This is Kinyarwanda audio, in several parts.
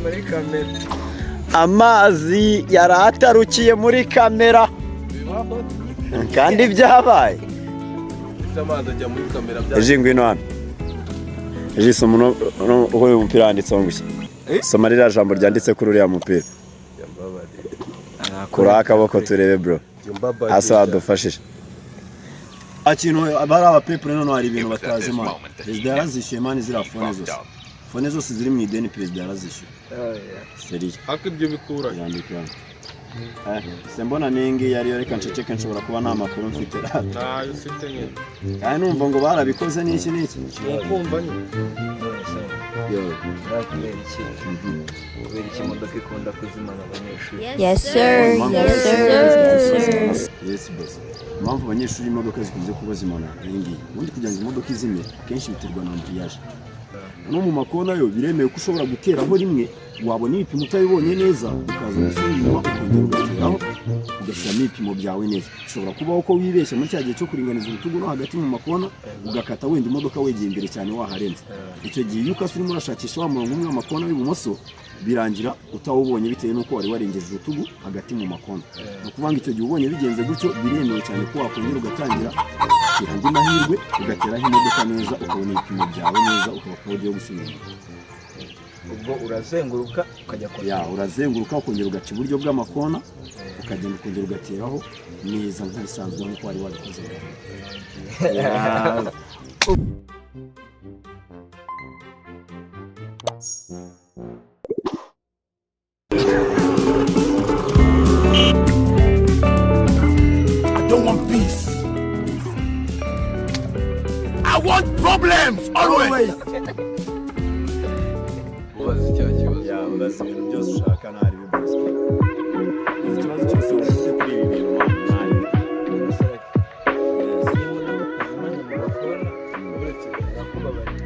Muri kamera. Amazi yari atarukiye muri kamera kandi byabaye. Amazi ajya muri kamera. Eji, ngwino hano. Eji, soma uno uyu mupira wanditseho ngo iki? Soma ririya jambo ryanditse kuri uriya mupira. Kuraho akaboko turebe, bro. Hasi wadufashije. Kintu bari abapepure. Noneho hari ibintu batazi, man. Perezida yarazishyuye, man, ziriya phone zose, phone zose ziri mu ideni, perezida yarazishyuye, sérieux. Ariko ibyo bikura Yandika hano. Se mbona n'ingi yariyo, reka nceceke, nshobora kuba nta makuru mfite. Ntayo ufite nyine. Kandi numva ngo barabikoze n'iki n'iki. Ukumva nyine. Yo. Kubera iki imodoka ikunda kuzimana abanyeshuri? Yes, sir. Yes, sir. Yes, sir. Yes, boss. Impamvu abanyeshuri imodoka zikunze kuba zimana iyi ngiyi, ubundi kugira ngo imodoka izime akenshi biterwa na embrayage. No mu makona yo biremewe ko ushobora guteraho rimwe, wabona ibipimo utabibonye neza, ukaza gusubira inyuma ukongera ugateraho, ugashyiramo ibipimo byawe neza. Ushobora kubaho ko wibeshya muri cya gihe cyo kuringaniza urutugu no hagati mu makona, ugakata wenda imodoka wegeye imbere cyane, waharenze. Icyo gihe iyo ukase urimo urashakisha wa murongo umwe w'amakona w'ibumoso, birangira utawubonye bitewe n'uko wari warengeje urutugu hagati mu makona. Ni ukuvuga ngo icyo gihe ubonye bigenze gutyo, biremewe cyane ko wakongera ugatangira, ukiha andi mahirwe, ugateraho imodoka neza, ukabona ibipimo byawe neza, ukaba ku buryo gusubira inyuma. Ubwo urazenguruka ukajya kwa Ya, urazenguruka ukongera ugaca iburyo bw'amakona, ukagenda ukongera ugateraho neza nk'ibisanzwe, nk'uko wari wabikoze mbere. Ya. I don't want peace. I want problems always. Ubaza icya kibazo. Ya, mbaza ibintu byose ushaka, ntari biboze. Ikibazo cyose waba ufite kuri ibi bintu, ntari. Iyo imodoka kuzimana mu makona, uretse nakubabarira.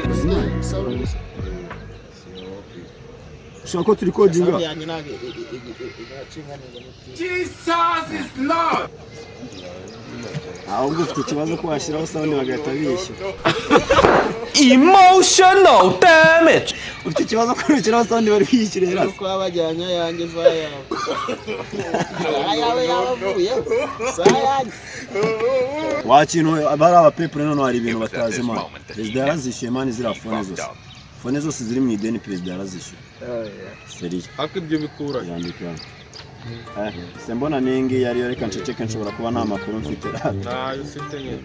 Kuzimana ushaka ko turi kodinga. Yanjye ntabwo iracinga neza. Jesus is Lord. Ahubwo ufite ikibazo ko washyiraho sound bagahita bishyura. Emotional damage. Ufite ikibazo ko ushyiraho sound bari bishyure. Nuko baba bajyanye ayanjye za yawe, ayawe yaba avuyeho si ayanjye. Wa kintu bari abapepure. Noneho hari ibintu batazi, man. Perezida yarazishyuye, man, ziriya phone zose, phone zose ziri mu ideni, perezida yarazishyuye, sérieux. Ariko ibyo bikura Yandika hano. Se mbona n'ingi yariyo, reka nceceke, nshobora kuba nta makuru mfite. Ntayo ufite nyine.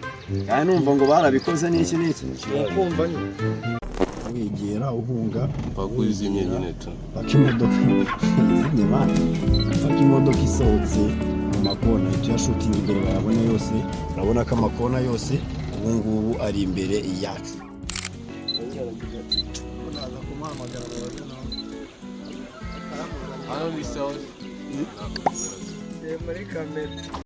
Kandi numva ngo barabikoze n'iki n'iki. Ukumva nyine. Wegera uhunga. Mpaka uzimye nyine tu. Paka imodoka izimye, man, paka imodoka isohotse mu makona, tuyashutinga imbere bayabone yose. Urabona ko amakona yose ubu ngubu ari imbere yacu. Naza kumuhamagara mubaze nawe. Hano ni sawa. Muri kamera.